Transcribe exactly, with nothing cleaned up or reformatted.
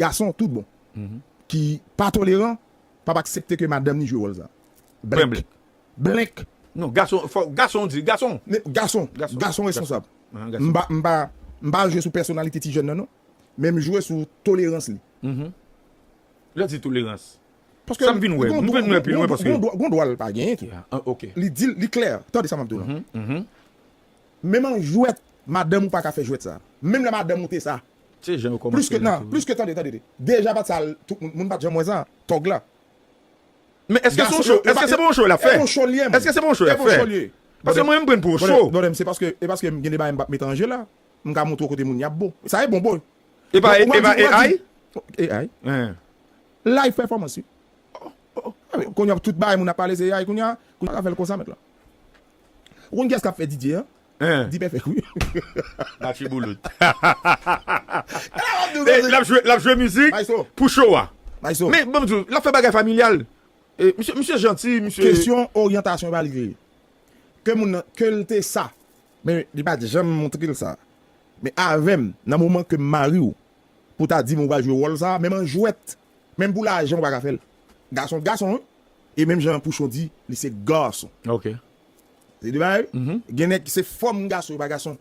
gason tout bon, ki pa toleran, p ap aksepte ke madanm ni jwe wòl sa. Blank. Blank. Non, gason, fò, gason di, gason. Men gason, gason responsab. M pa, m pa, m pa jwe sou pèsonalite ti jèn nan non. Men m jwe sou tolerans li. Lè di tolerans. Paske sa m vin wè, m vin wè pi lwen paske gon dwa l pa genyen tou. Ah, ok. Li di, li klè. Tande sa m ap di w la. Menm an jwèt, madanm ou pa ka fè jwèt sa. Menm lè madanm ou te sa. Se jan yo Plis ke kòmanse. nan, plis ke tande, tande, tande. Deja pa t sa, tout moun, moun pa t janm wè sa. Tòg la. Men èske se yon show? Èske se pa yon show l ap fè? E yon show li ye. Èske se pa yon show l ap fè? Paske mwen m pran pou yon show. Brother, se paske, e paske m gen de bagay m p ap mete an je la. M ka montre w kote moun y ap bon. Sa e bon, boy. E pa, e Ou ap pa di, ou ap A I? di, A I. Hein. Live performance, wi. Ah, men, kounye a tout bagay moun ap pale se A I, kounye a, kounye a ka fè l konsa mèt la. Ou konn kiyès k ap fè D J an? Hein. Di pèfèk, wi. Match boulout. L ap jwe, l ap jwe mizik Maestro. Pou show a. Maestro. Men, bon, m di w, l ap fè bagay familyal. E, misye, misye janti, misye. Kesyon oryantasyon pa li ye. Ke moun nan, ke l te sa. Men li pa t janm montre l sa. Men avè m, nan moman ke m mari w, pou ta di m ou pral jwe wòl sa, menm an jwèt, menm pou lajan ou pa ka fè l. Gason, gason, wi. E menm jan Pouchon di, li se gason. Ok. Se de bagay, wi. Gen nèg ki se fòm gason, yo pa gason.